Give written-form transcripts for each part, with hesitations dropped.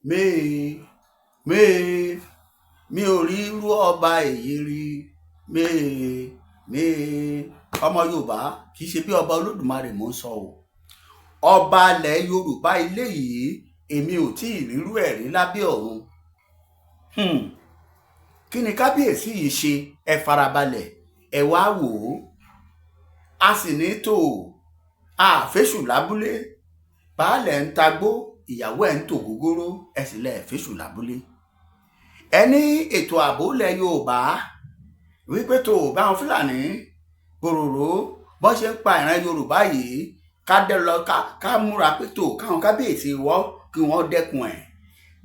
Mèé mèé, mi ò rí irú ọba èyí rí. Mèé mèé, ọmọ Yorùbá, kì í ṣe bí ọba Olódùmarè mò ń sọ o. Ọba ilẹ̀ Yorùbá ilé yìí, èmi ò tí ì rírú ẹ̀ rí lábẹ́ ọ̀run. Kí ni kábíyèsí yìí ṣe? Ẹ farabalẹ̀, ẹ wá wò ó. A sì ní tò àfẹ́sù lábúlé, baálẹ̀ ń tagbó, ìyàwó ẹ̀ ń tò gógóró, ẹ sì lẹ̀ fẹ́sù lábúlé. Ẹ ní ètò ààbò ilẹ̀ Yorùbá wípé tó báwọn Fúlàní bòròró bọ́n ṣe ń pa ìran Yorùbá yìí, ká dẹ́ lọ ká múra pé tó káwọn kábíyèsí wọ́ kí wọ́n dẹ́kun ẹ̀.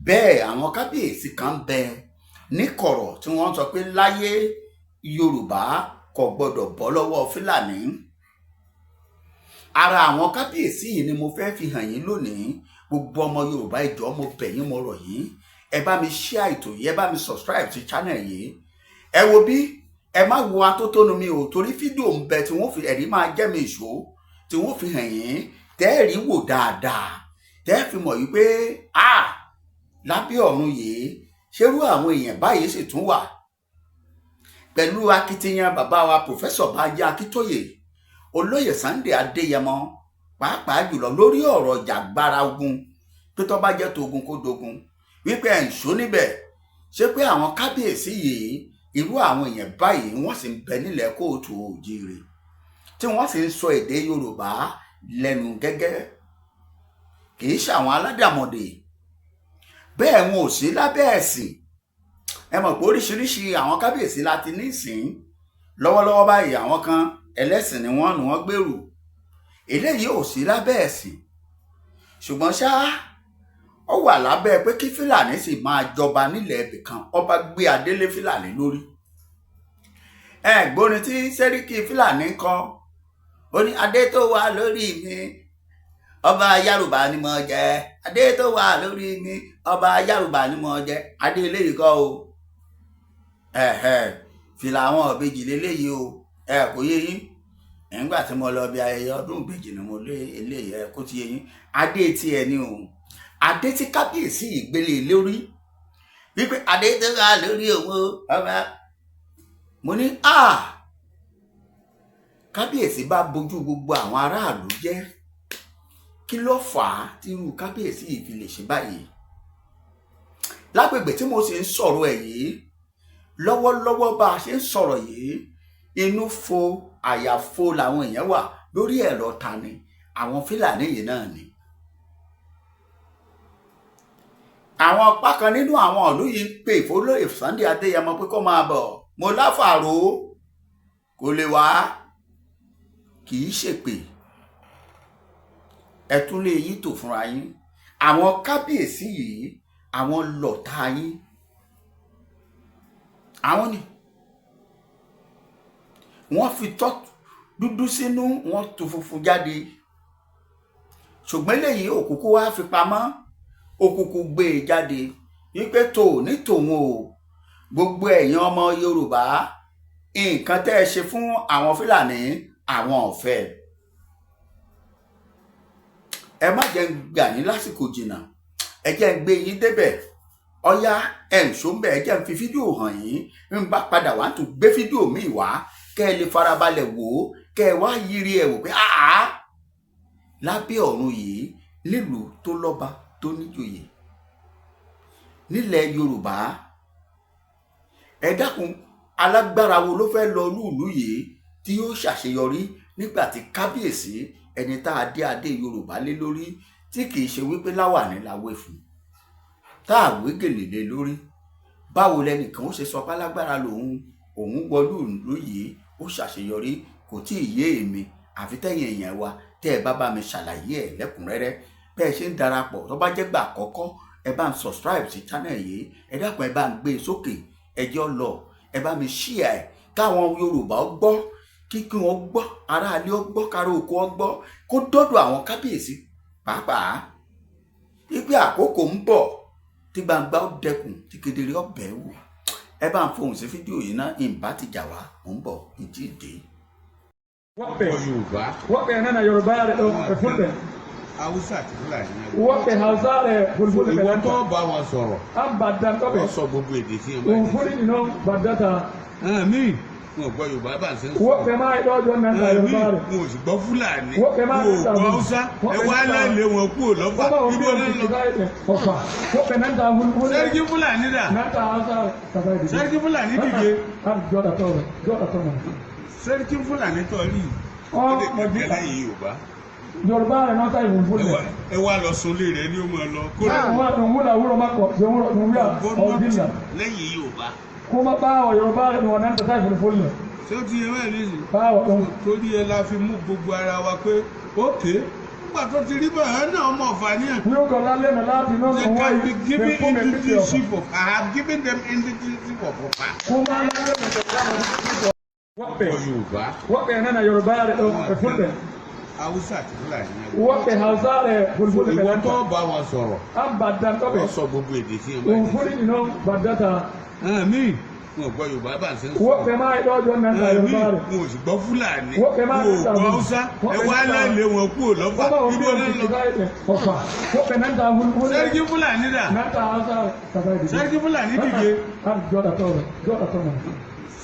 Bẹ́ẹ̀ àwọn kábíyèsí kan bẹ níkọ̀rọ̀ tí wọ́n sọ pé láyé, Yorùbá kò gbọ́dọ̀ bọ́ lọ́wọ́ Fúlàní. Ara àwọn kábíyèsí yìí ni mo fẹ́ fi hàn yín lónìí. Gbogbo ọmọ Yorùbá, ẹ jọ̀ọ́, mo bẹ̀ yín, mo rọ̀ yín, ẹ bá mi share ètò yìí, ẹ bá mi subscribe sí channel yìí. Ẹ wo bí, ẹ má wo atótónu mi ò, torí fídíò ń bẹ tí wọ́n fi ẹ̀rí máa jẹ́ mi ìṣó tí wọ́n fi hàn yín, tẹ́ẹ̀rí wò dáadáa, tẹ́ẹ̀ fi mọ̀ wípé a lábẹ́ ọ̀run yìí, ṣerú àwọn èèyàn báyìí sì tún wà. Pẹ̀lú akitiyan bàbá wa, Professor Bánjí Akíntóyè, Olóyè Sunday Adéyẹmọ, pàápàá jùlọ lórí ọ̀rọ̀ ìjàgbára ogun, pé tó bá jẹ́ togun kó dogun, wípé ẹ̀ ń ṣó níbẹ̀. Ṣé pé àwọn kábíyèsí yìí, irú àwọn èèyàn báyìí, wọ́n sì ń bẹ nílẹ̀ káàárọ̀ oòjíire tí wọ́n sì ń sọ èdè Yorùbá lẹ́nu gẹ́gẹ́? Kì í ṣàwọn aládàmọ̀dè bẹ́ẹ̀, wọn ò sí lábẹ́ ẹ̀sìn. Ẹ mọ̀ pé oríṣiríṣi àwọn kábíyèsí láti ní ìsìn lọ́wọ́lọ́wọ́ báyìí. Àwọn kan, ẹlẹ́sìn ni wọ́n, nù wọ́n gbèrú. Eléyìí ò sí lábẹ́ ẹ̀sìn, ṣùgbọ́n ṣá ó wà lábẹ́ pé kí Fúlàní sì máa jọba nílẹ̀ ibì kan. Ọba gbé adélé Fúlàní lórí. Ẹ gbórin tí sẹ́ríkì Fúlàní kọ, ó ní, "Adé tó wà lórí mi, ọba Yorùbá ni mo jẹ. Adé tó wà lórí mi, ọba Yorùbá ni mo jẹ." Adé eléyìí kọ́ o. Ẹ̀hẹ̀, fìlà àwọn ìbejì léléyìí o. Ẹ kò yé yín? Nígbà tí mo lọ bí ayẹyẹ ọdún ìbejì ni mo lé eléyìí. Ẹ kó ti yé yín, adé tiẹ̀ ni o. Adé tí kábíyèsí yìí gbélé lórí wípé adé tó wà lórí òun, ọba. Mo ní a kábíyèsí bá bójú gbogbo àwọn aráàlú jẹ́. Kí ló fà á tí irú kábíyèsí yìí fi lè ṣe báyìí? Lágbègbè tí mo sì ń sọ̀rọ̀ ẹ̀ yìí lọ́wọ́lọ́wọ́, bá a ṣe ń sọ̀rọ̀ yìí, inú fo àyàfo làwọn èèyàn wà lórí ẹ̀rọ. Ta ni àwọn Fúlàní yìí náà ni? Àwọn apá kan nínú àwọn ìlú yìí ń pè f'Olóyè Sunday Adéyẹmọ pé kó máa bọ̀. Mo láfàró kò lè wá, kì í ṣèpè. Ẹ tún lé yín tò fúnra yín. Àwọn kábíyèsí yìí, àwọn lọ̀tá yín, àwọn ni wọ́n fi tọ́ dúdú sínú, wọ́n tú funfun jáde. Ṣùgbọ́n eléyìí, òkùnkùn wá fi pamọ́, òkùnkùn gbé e jáde wípé tó ní tòun o. Gbogbo ẹ̀yin ọmọ Yorùbá, nǹkan tẹ́ ẹ ṣe fún àwọn Fúlàní, àwọn ò fẹ́. Ẹ má jẹ́ ń gbà yín lásìkò jìnnà, ẹ jẹ́ ń gbé yín débẹ̀. Ọ̀yá, ẹ̀ ń ṣó ń bẹ̀. Ẹ jẹ́ ń fi fídíò hàn yín. Ń bá padà wá, tún gbé fídíò míì wá kẹ́ ẹ lè farabalẹ̀ wò ó, kẹ́ ẹ wá yiri ẹ̀ wò pé àá lábẹ́ ọ̀run yìí, nílùú tó lọ́ba tó níjòyè nílẹ̀ Yorùbá. Ẹ dákun, alágbára wo ló fẹ́ lọ lúùlú yìí tí yóò ṣàṣeyọrí nígbà tí kábíyèsí, ẹni tá a dé adé Yorùbá lé lórí, tí kì í ṣe wípé láwàní la wé fún, tá a wé gèlè lé lórí? Báwo lẹnìkan ó ṣe sọ pálágbára lòun, òun wọlú ìlú yìí, ó ṣàṣeyọrí? Kò tí ì yé èmi, àfi tẹ̀yìn èèyàn wa tẹ́ ẹ bá bá mi ṣàlàyé ẹ̀ lẹ́kùnrẹ́rẹ́. Bẹ́ẹ̀ ṣe ń darapọ̀, tó bá jẹ́ gbà àkọ́kọ́, ẹ bá ń subscribe sí channel yìí. Ẹ dákun, ẹ bá ń gbé e sókè, ẹ jẹ́ ó lọ. Ẹ bá mi share ẹ̀ káwọn Yorùbá ó gbọ́, kí wọ́n gbọ́, aráalé ó gbọ́, káró oko ó gbọ́, kó dọ́dọ̀ àwọn kábíyèsí pàápàá wípé àkókò ń bọ̀ tí gbangba ó dẹkùn, tí kedere ó bẹ̀ wò. Ẹ bá ń fohùn sí fídíò yìí ná. Ìbá ti jà wá, mò ń bọ̀, ìdí ìdè. Woɓɓe Yorùbá. Woɓɓe nana Yorubaare ɗo e Fulɓe. Haúsá àti Fúlàní yẹn. Woɓɓe hawsaɓe Fulfulde ɓe Ìwọ nanta tó bá wọn sọ̀rọ̀, an baddantoɓe wọ́n sọ gbogbo èdè tí wọ́n bá ɗum dé. fuɗiɗi noon baddata. Àwọn míì wọn ò gbọ́ Yorùbá bá ń ṣe ń sọ̀rọ̀. Woɓɓe ma e ɗo joni nanta Àwọn míì Yorùbaare. wọn ò sì gbọ́ Fúlàní, Woɓɓe ma wọn ò nanta gbọ́ Haúsá. woɓɓe Ẹ wá nanta lẹ́lẹ̀ wọn kúrò lọ́fà. kuma o Ibo mbiyon náà lọ. tikitayɓe Hoffa woɓɓe nanta Fulfulde Sẹ́ríkì Fúlàní dà. nanta Hawsaare tabayde. Sẹ́ríkì Fúlàní dìde. An joɗatoɓe joɗatoɓe. Sẹ́ríkì Fúlàní tọ́ rí. On Ó lè mo kẹ̀kẹ́ jiɗa lẹ́yìn Yorùbá. Yorùbaare noon tawi Fulfulde. Ẹ wá lọ sunlé rẹ̀ ní ó máa lọ. Kó lè Ɗum wa ɗum wula wuro makko jom wuro ɗum wiya o gbọ́ dilla. lẹ́yìn Yorùbá. Kuma ɓaawo Yorùbaare ɗum o nanta tawi Fulfulde. Ṣé ó ti yẹ bẹ́ẹ̀ nísìnyí? Ɓaawo ɗum. Torí ẹ la fi mú gbogbo ara wa pé ókè nígbà tó ti rí bẹ́ẹ̀ náà ọmọ Ọ̀fà ní ẹ̀. Wiwgo lalle no laati noon They ɗum can wayi be ɓe given fuu ɓe pitti Ofa. indigenship of, I have given them indigenship of Ọ̀fà. Kuma lalle no ɓe gama woɓɓe Yorùbá, woɓɓe nana Yorùbaare ɗo e Fulɓe. Haúsá àti Fúlàní yẹn. Woɓɓe hawsaɓe Fulfulde ɓe Ìwọ nanta tó bá wọn sọ̀rọ̀, an baddantoɓe wọ́n sọ gbogbo èdè tí wọ́n bá ɗum dé. fuɗiɗi noon baddata. Àwọn míì wọn ò gbọ́ Yorùbá bá ń ṣe ń sọ̀rọ̀. Woɓɓe ma e ɗo joni nanta Àwọn míì Yorùbaare. wọn ò sì gbọ́ Fúlàní, Woɓɓe ma wọn ò nanta gbọ́ Haúsá. Ẹ wá lẹ́lẹ̀ wọn kúrò lọ́fà. kuma o Ibo mbiyon náà lọ. tikitayɓe Hoffa woɓɓe nanta Fulfulde Sẹ́ríkì Fúlàní dà. nanta Hawsaare tabayde. Sẹ́ríkì Fúlàní dìde. An joɗatoɓe joɗatoɓe.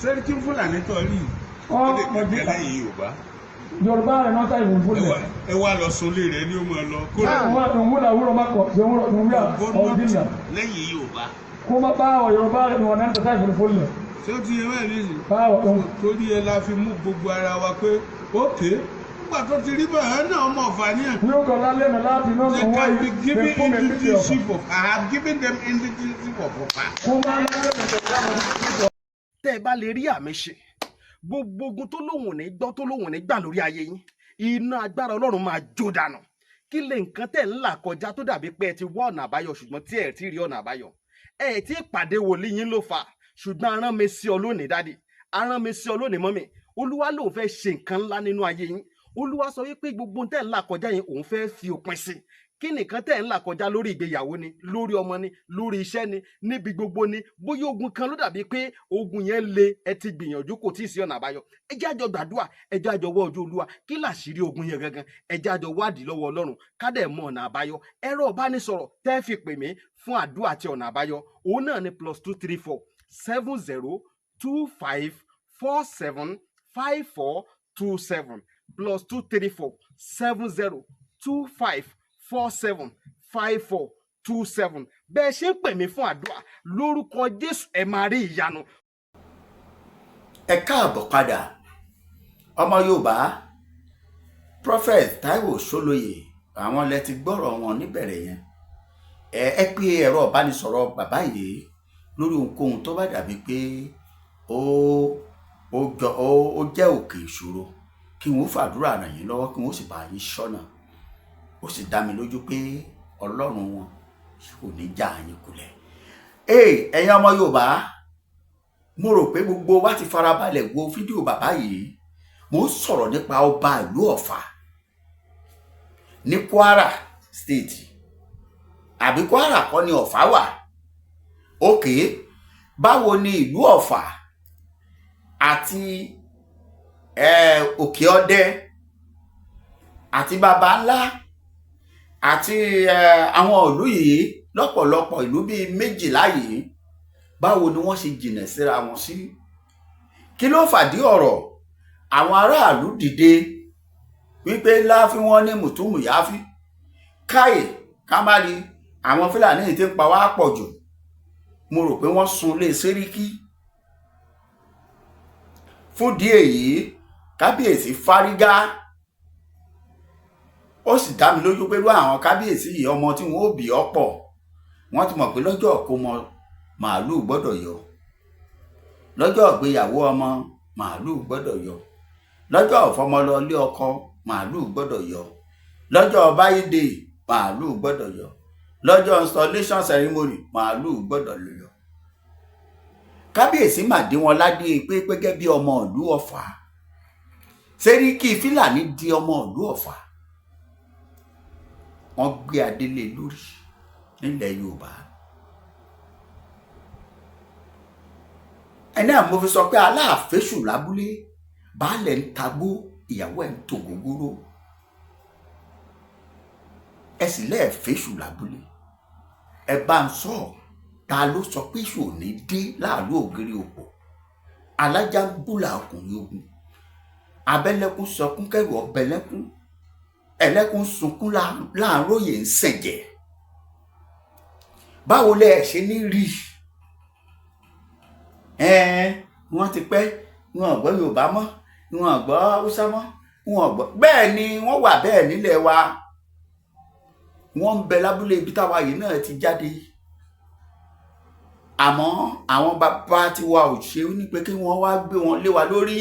Sẹ́ríkì Fúlàní tọ́ rí. Ó On lè mo kẹ̀kẹ́ jiɗa lẹ́yìn Yorùbá. Yorùbaare noon tawi Fulfulde. Ẹ wá lọ sunlé rẹ̀ ní ó máa lọ. Kó lè Ɗum wa ɗum wula wuro makko jom wuro ɗum wiya o gbọ́ dilla. lẹ́yìn Yorùbá. Kuma ɓaawo Yorùbaare ɗum o nanta tawi Fulfulde. Ṣé ó ti yẹ bẹ́ẹ̀ nísìnyí? Ɓaawo ɗum. Torí ẹ la fi mú gbogbo ara wa pé ókè nígbà tó ti rí bẹ́ẹ̀ náà ọmọ Ọ̀fà ní ẹ̀. Wiwgo lalle no laati noon They ɗum can wayi be ɓe given fuu ɓe pitti Ofa. indigenship of, I have given them indigenship of Ọ̀fà. Kuma lalle no ɓe gama. Tẹ́ ẹ bá lè rí àmì ṣe, gbogbo ogun tó lóhùn ní gbọ́, tó lóhùn ní gbà lórí ayé yín, iná agbára Ọlọ́run máa jó dànù. Kí lè nǹkan tẹ́ ń là kọjá tó dàbí pé ẹ ti wá ọ̀nà àbáyọ ṣùgbọ́n tí ẹ ti rí ọ̀nà àbáyọ? Ẹ ti pàdé wòlíì yín ló fà á, ṣùgbọ́n arán mi sí ọ lónìí, daddy, arán mi sí ọ lónìí, mummy. Olúwa lòun fẹ́ ṣe nǹkan ńlá nínú ayé yín. Olúwa sọ wípé gbogbo ohun tẹ́ ń là kọjá yẹn, òun fẹ́ fi òpin sí. Kí nìkan tẹ́ ń là kọjá? Lórí ìgbéyàwó ni, lórí ọmọ ni, lórí iṣẹ́ ni, níbi gbogbo ni. Bóyá ogun kan ló dàbí pé ogun yẹn le, ẹ ti gbìyànjú, kò tí ì sí ọ̀nà àbáyọ. Ẹ jẹ́ àjọ gbàdúrà, ẹ jẹ́ àjọ wọ ojú Olúwa. Kí làṣírí ogun yẹn gangan? Ẹ jẹ́ àjọ wádìí lọ́wọ́ Ọlọ́run, ká dẹ̀ mọ ọ̀nà àbáyọ. Ẹ̀rọ ìbánisọ̀rọ̀ tẹ́ fi pè mí fún àdúrà àti ọ̀nà àbáyọ, òun náà ni +234 70 25 47 54 27, +234 70 25 47 54 27. Bẹ́ẹ̀ ṣe ń pè mí fún àdúrà, lórúkọ Jésù, ẹ máa rí ìyanu. Ẹ káàbọ̀ padà, ọmọ Yorùbá. Prophet Taiwo Sọlóyè, àwọn lẹ ti gbọ́rọ̀ wọn níbẹ̀rẹ̀ yẹn. Ẹ pé ẹ̀rọ ìbánisọ̀rọ̀ bàbá yìí lórí ohunkóhun tó bá dàbí pé ó jọ ó jẹ́ òkè ìṣòro, kí wọ́n fàdúrà ràn yín lọ́wọ́, kí wọ́n sì bá yín ṣọ́nà. Ó sì dá mi lójú pé Ọlọ́run wọn kò ní já yín kulẹ̀. Ee, ẹ̀yin ọmọ Yorùbá, mo rò pé gbogbo wa ti farabalẹ̀ wo fídíò bàbá yìí. Mo ń sọ̀rọ̀ nípa ọba ìlú Ọ̀fà ní Kwara State. Àbí Kwara kọ́ ni Ọ̀fà wà? Òkè báwo ni ìlú Ọ̀fà àti Òkè Ọdẹ àti Baba Ńlá àti àwọn ìlú yìí, lọ́pọ̀lọpọ̀ ìlú bíi 12 yìí, báwo ni wọ́n ṣe jìnnà síra wọn sí? Kí ló fàdí ọ̀rọ̀? Àwọn aráàlú dìde wípé láàfin wọn ní mùtúmù yááfí káyè ká má rí àwọn Fúlàní yìí tí ń pa wá pọ̀ jù. Mo rò pé wọ́n sun ilé sẹ́ríkì. Fúndìí èyí, kábíyèsí fárígá. Ó sì dá mi lójú pé irú àwọn kábíyèsí yìí, ọmọ tí wọn ó bí ọ̀pọ̀. Wọ́n ti mọ̀ pé lọ́jọ́ ìkómọ, màálùú gbọ́dọ̀ yọ; lọ́jọ́ ìgbéyàwó ọmọ, màálùú gbọ́dọ̀ yọ; lọ́jọ́ ìfọmọlọlé ọkọ, màálùú gbọ́dọ̀ yọ; lọ́jọ́ birthday, màálùú gbọ́dọ̀ yọ; lọ́jọ́ installation ceremony, màálùú gbọ́dọ̀ yọ. Kábíyèsí mà dé wọn ládé pé gẹ́gẹ́ bí ọmọ ìlú Ọ̀fà, sẹ́ríkì Fúlàní di ọmọ ìlú Ọ̀fà, wọ́n gbé adé lé lórí nílẹ̀ Yorùbá. Ẹni à mo fi sọ pé aláàfẹ́sù lábúlé, baálẹ̀ ń tagbó, ìyàwó ẹ̀ ń tò gógóró. Ẹ sì lẹ́ẹ̀fẹ́sù lábúlé. Ẹ bá ń sọ, ta ló sọ pé èṣù ò ní dé láàlú ògiri òpó? Alájà ń búlà ọkùnrin ogun, abẹ́lẹ́kún sọkún kẹrù ọbẹ̀lẹ́kún, ẹlẹ́kún sunkún láàróyè ń sẹ̀jẹ̀. Báwo lẹ ẹ ṣe ní rí ẹ? Wọ́n ti pẹ́ wọn ò gbọ́ Yorùbá mọ́, wọn ò gbọ́ Haúsá mọ́, wọn ò gbọ́. Bẹ́ẹ̀ ni wọ́n wà bẹ́ẹ̀ nílẹ̀ wa, wọ́n ń bẹ lábúlé ibi táwa yìí náà ti jáde. Àmọ́ àwọn bàbá tiwa ò ṣe é ní pé kí wọ́n wá gbé wọn lé wa lórí.